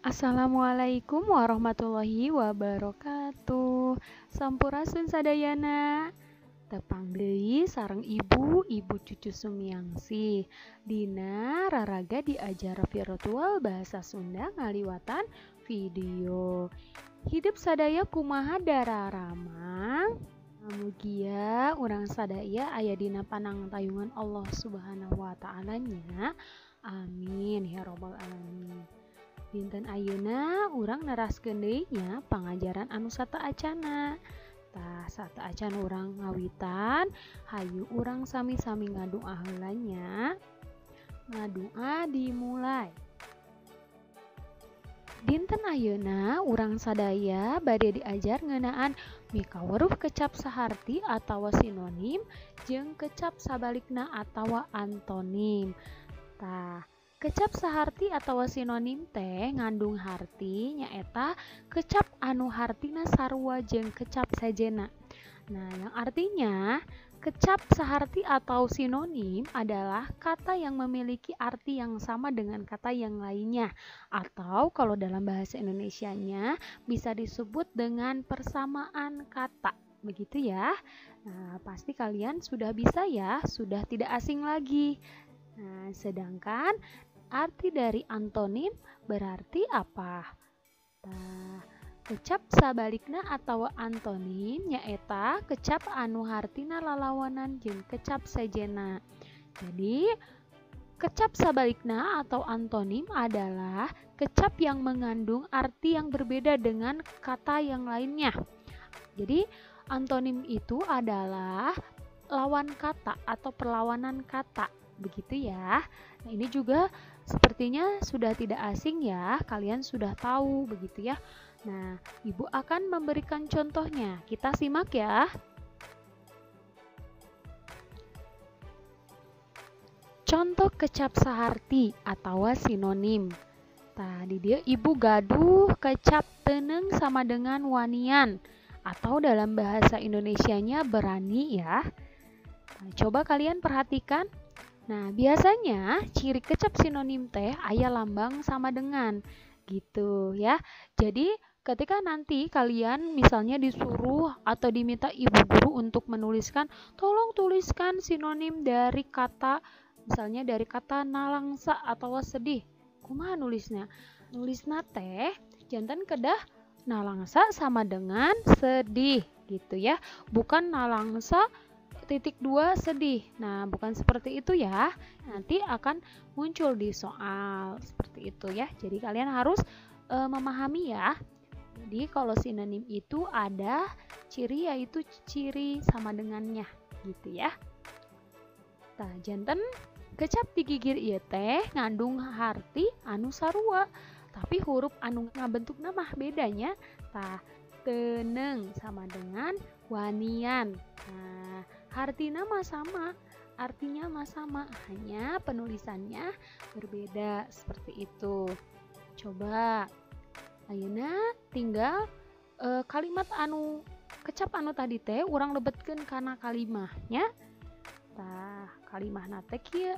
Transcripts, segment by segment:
Assalamualaikum warahmatullahi wabarakatuh. Sampurasun sadayana. Tepang deui sareng ibu, Ibu Cucu Sumiangsih. Dina raraga diajar virtual bahasa Sunda ngaliwatan video. Hidup sadaya kumaha dararamang? Mugia urang sadaya aya dina panangtayungan Allah Subhanahu wa ta'ala nya. Amin ya robbal alamin. Dinten ayeuna urang neraskeun deui nya pangajaran anu sateuacana. Tah sateuacan urang ngawitan, hayu urang sami-sami ngadua heula nya. Ngadua dimulai. Dinten ayeuna urang sadaya bade diajar ngeunaan mikaweruh kecap saharti atawa sinonim jeung kecap sabalikna atawa antonim. Tah, kecap saharti atawa sinonim teh ngandung harti nyaeta kecap anu hartina sarua jeung kecap sejena. Nah, yang artinya kecap saharti atau sinonim adalah kata yang memiliki arti yang sama dengan kata yang lainnya, atau kalau dalam bahasa Indonesianya bisa disebut dengan persamaan kata, begitu ya. Nah, pasti kalian sudah bisa ya, sudah tidak asing lagi. Nah, sedangkan arti dari antonim berarti apa? Nah, kecap sabalikna atau antonim nyaeta kecap anu hartina lalawanan jeung kecap sejena. Jadi, kecap sabalikna atau antonim adalah kecap yang mengandung arti yang berbeda dengan kata yang lainnya. Jadi, antonim itu adalah lawan kata atau perlawanan kata. Begitu ya. Nah, ini juga sepertinya sudah tidak asing ya, kalian sudah tahu begitu ya. Nah, Ibu akan memberikan contohnya. Kita simak ya. Contoh kecap saharti atau sinonim. Tadi dia Ibu gaduh kecap teneng sama dengan wanian, atau dalam bahasa Indonesianya berani ya. Nah, coba kalian perhatikan. Nah, biasanya ciri kecap sinonim teh aya lambang sama dengan gitu ya. Jadi, ketika nanti kalian misalnya disuruh atau diminta ibu guru untuk menuliskan, tolong tuliskan sinonim dari kata, misalnya dari kata nalangsa atau sedih. Kumaha nulisnya? Nulisna teh janten kedah nalangsa sama dengan sedih gitu ya. Bukan nalangsa titik dua sedih. Nah, bukan seperti itu ya. Nanti akan muncul di soal seperti itu ya. Jadi kalian harus memahami ya. Jadi kalau sinonim itu ada ciri, yaitu ciri sama dengannya gitu ya. Tah, janten kecap digigir ieu teh ngandung harti anu sarua, tapi huruf anu ngabentukna mah bedanya. Tah, teneng sama dengan wanian. Nah, artinya mah sama, artinya mah sama, hanya penulisannya berbeda seperti itu. Coba ayeuna tinggal kalimat anu kecap anu tadi teh urang lebetkeun kana kalimahnya. Tah, kalimahna teh kieu,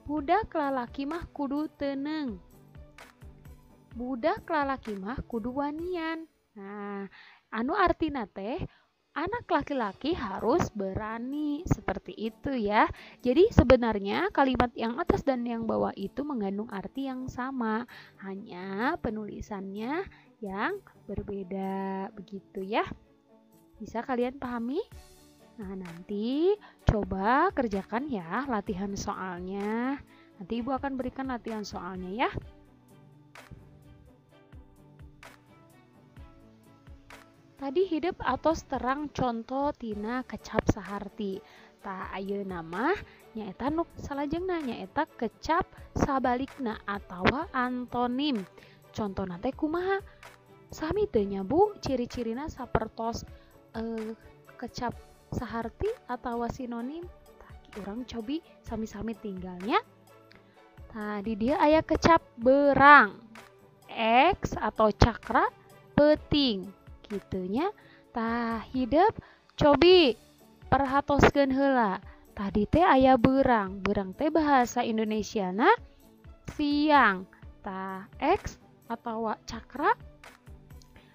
budak lalaki mah kudu teneng, budak lalaki mah kudu wanian. Nah, anu artina teh anak laki-laki harus berani, seperti itu ya. Jadi sebenarnya kalimat yang atas dan yang bawah itu mengandung arti yang sama, hanya penulisannya yang berbeda, begitu ya. Bisa kalian pahami? Nah, nanti coba kerjakan ya latihan soalnya. Nanti Ibu akan berikan latihan soalnya ya. Tadi hidup atos terang contoh tina kecap saharti. Tah ayeuna mah nyaeta nu salajengna nyaeta kecap sabalikna atawa antonim. Contona teh kumaha? Sami teu nya Bu, ciri-cirina sapertos kecap saharti atawa sinonim. Tah urang cobi sami-sami tinggalnya. Tah di dieu aya kecap berang, X atau cakra peuting. Gitunya. Tah hidep cobi perhatoskeun heula. Tadi teh aya berang. Berang teh bahasa Indonesiana siang. Tah X atau cakra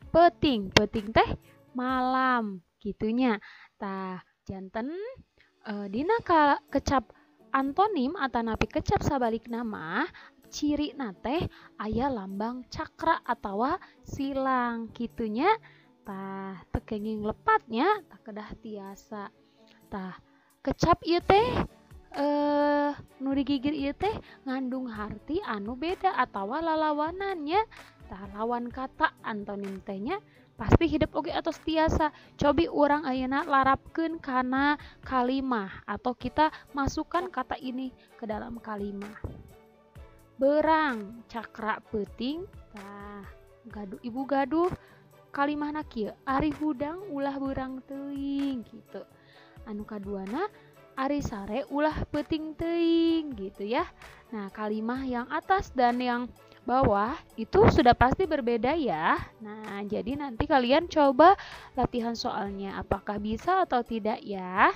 peuting, peuting teh malam gitunya. Tah janten dina kecap antonim atanapi kecap sabalikna mah cirina teh aya lambang cakra atawa silang gitunya. Tah teu kenging lepatnya, tah kedah tiasa. Tah kecap ieu teh nu digigir ieu teh ngandung harti anu beda atawa lalawanannya. Tah lawan kata antonim teh nya pasti hidup oge atos tiasa. Cobi urang ayeuna larapkeun kana kalimah atau kita masukkan kata ini ke dalam kalimah. Berang cakra peuting. Tah gaduh ibu gaduh kalimahna kieu, ari hudang ulah beurang teuing gitu. Anu kaduana ari sare ulah peuting teuing gitu ya. Nah, kalimah yang atas dan yang bawah itu sudah pasti berbeda ya. Nah, jadi nanti kalian coba latihan soalnya apakah bisa atau tidak ya.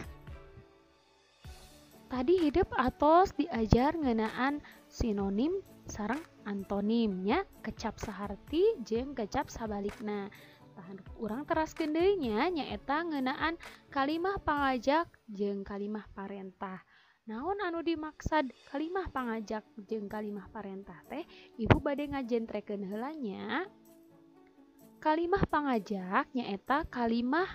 Tadi hidup atos diajar ngeunaan sinonim sareng antonimnya, kecap saharti jeung kecap sabalikna. Tah urang teraskeun deui nya nyaeta ngeunaan kalimah pangajak jeung kalimah parentah. Naon anu dimaksad kalimah pangajak jeung kalimah parentah teh? Ibu bade ngajentrekeun heula nya. Kalimah pangajak nyaeta kalimah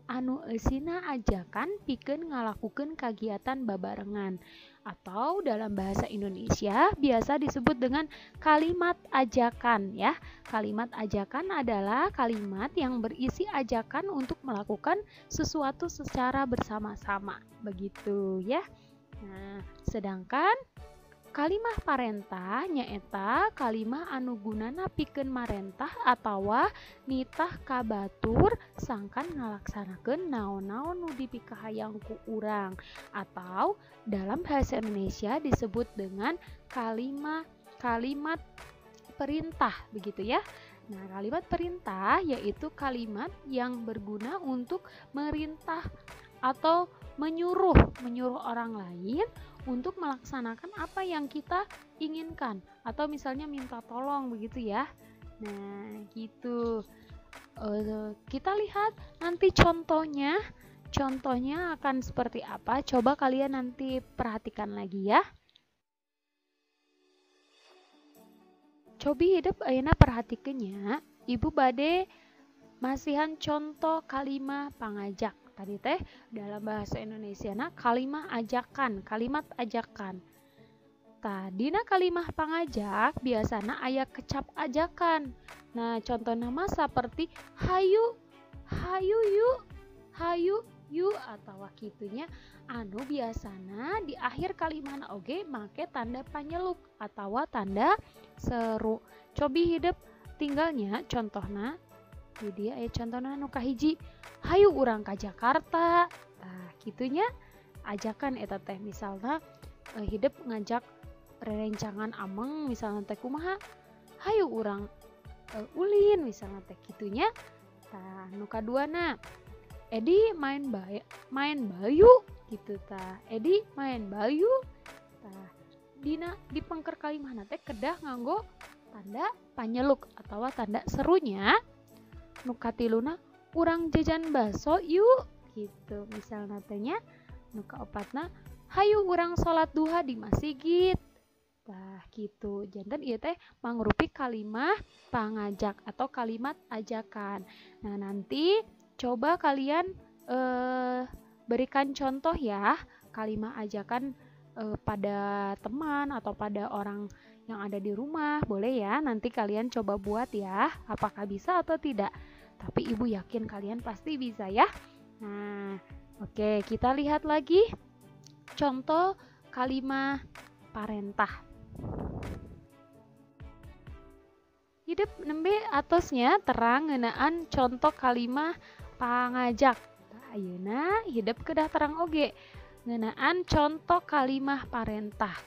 anu eusina ajakan pikeun ngalakukeun kagiatan babarengan atau dalam bahasa Indonesia biasa disebut dengan kalimat ajakan ya. Kalimat ajakan adalah kalimat yang berisi ajakan untuk melakukan sesuatu secara bersama-sama begitu ya. Nah, sedangkan kalimah parentah nyaeta kalimah anu gunana pikeun marentah atawa nitah ka batur sangkan ngalaksanakeun naon-naon nu dipikahayang ku urang atau dalam bahasa Indonesia disebut dengan kalimat perintah begitu ya. Nah, kalimat perintah yaitu kalimat yang berguna untuk merintah atau menyuruh orang lain untuk melaksanakan apa yang kita inginkan atau misalnya minta tolong begitu ya. Nah, gitu. Kita lihat nanti contohnya. Contohnya akan seperti apa? Coba kalian nanti perhatikan lagi ya. Cobi hidup ayeuna perhatikeun. Ibu bade masihan contoh kalimah pangajak. Tadi teh dalam bahasa Indonesia na kalimah ajakan, kalimat ajakan. Tah dina kalimah pangajak biasana aya kecap ajakan. Nah, contohna mah seperti hayu, hayu yuk, hayu yuk atawa kitunya anu biasana di akhir kalimahna oge make tanda panyeluk atawa tanda seru. Cobi hidup tinggalnya contohna. Jadi aya contohna nu kahiji, hayu urang ka Jakarta. Tah kitunya ajakan eta teh misalna hidup ngajak rerencangan ameng misalna teh kumaha, hayu urang ulin misalna teh kitunya. Tah nu kaduana, Edi main bayu gitu tah. Edi main bayu. Tah dina di pengker kalimahna teh kedah nganggo tanda panyeluk atawa tanda serunya. Nu katiluna urang jajan baso yuk gitu misalna teh nya. Nu kaopatna hayu urang salat duha di masjid. Tah gitu. Janten ieu teh mangrupi kalimah pangajak atau kalimat ajakan. Nah, nanti coba kalian berikan contoh ya kalimah ajakan pada teman atau pada orang yang ada di rumah. Boleh ya, nanti kalian coba buat ya, apakah bisa atau tidak. Tapi ibu yakin kalian pasti bisa ya. Nah, oke, kita lihat lagi contoh kalimah parentah. Hidup nembe atosnya terang ngeunaan contoh kalimah pangajak. Tah ayeuna hidup kedah terang oge ngeunaan contoh kalimah parentah.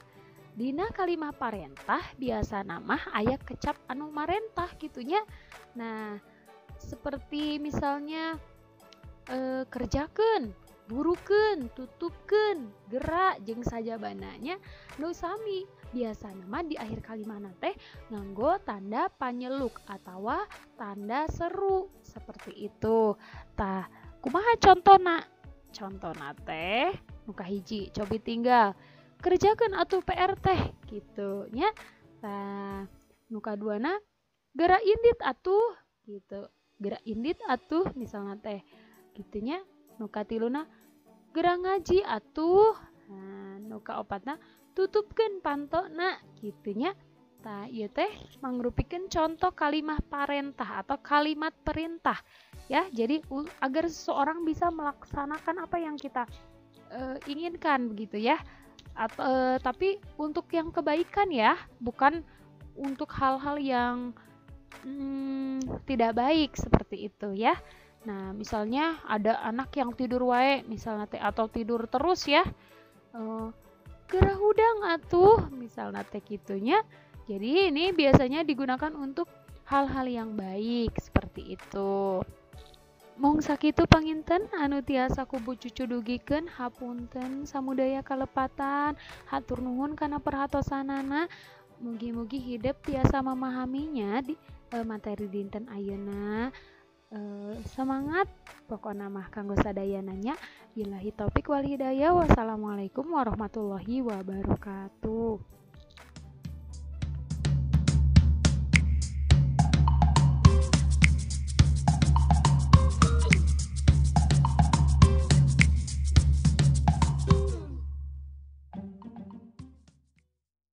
Dina kalimah parentah biasana mah aya kecap anu marentah gitunya. Nah, seperti misalnya kerjakeun, burukeun, tutupkeun, gerak jeung sajabana nya nu sami. Biasana mah di akhir kalimat teh nganggo tanda panyeluk atau tanda seru seperti itu. Tah, kumaha contona? Contona teh nu kahiji, cobi tinggal kerjakan atuh PR teh gitu nya. Tah, nu kaduana geura indit atuh gitu. Geura indit atuh misalnya teh gitu nya. Nu katiluna geura ngaji atuh. Nah, nu kaopatna tutupkeun pantona gitu nya. Tah, ieu teh mangrupikeun contoh kalimah parentah atau kalimat perintah ya. Jadi agar seseorang bisa melaksanakan apa yang kita inginkan begitu ya. Atau tapi untuk yang kebaikan ya, bukan untuk hal-hal yang tidak baik seperti itu ya. Nah, misalnya ada anak yang tidur wae misalnya teh atau tidur terus ya. Geura hudang atuh misalnya teh kitunya. Jadi ini biasanya digunakan untuk hal-hal yang baik seperti itu. Mung sakitu panginten anu tiasa ku Bu Cucu dugikeun, hapunten samudaya kalepatan, hatur nuhun kana perhatosanana. Mugi-mugi hidep tiasa memahaminya di materi dinten ayeuna. Semangat pokona mah kanggo sadayana nya. Billahi taufik wal hidayah. Wassalamualaikum warahmatullahi wabarakatuh.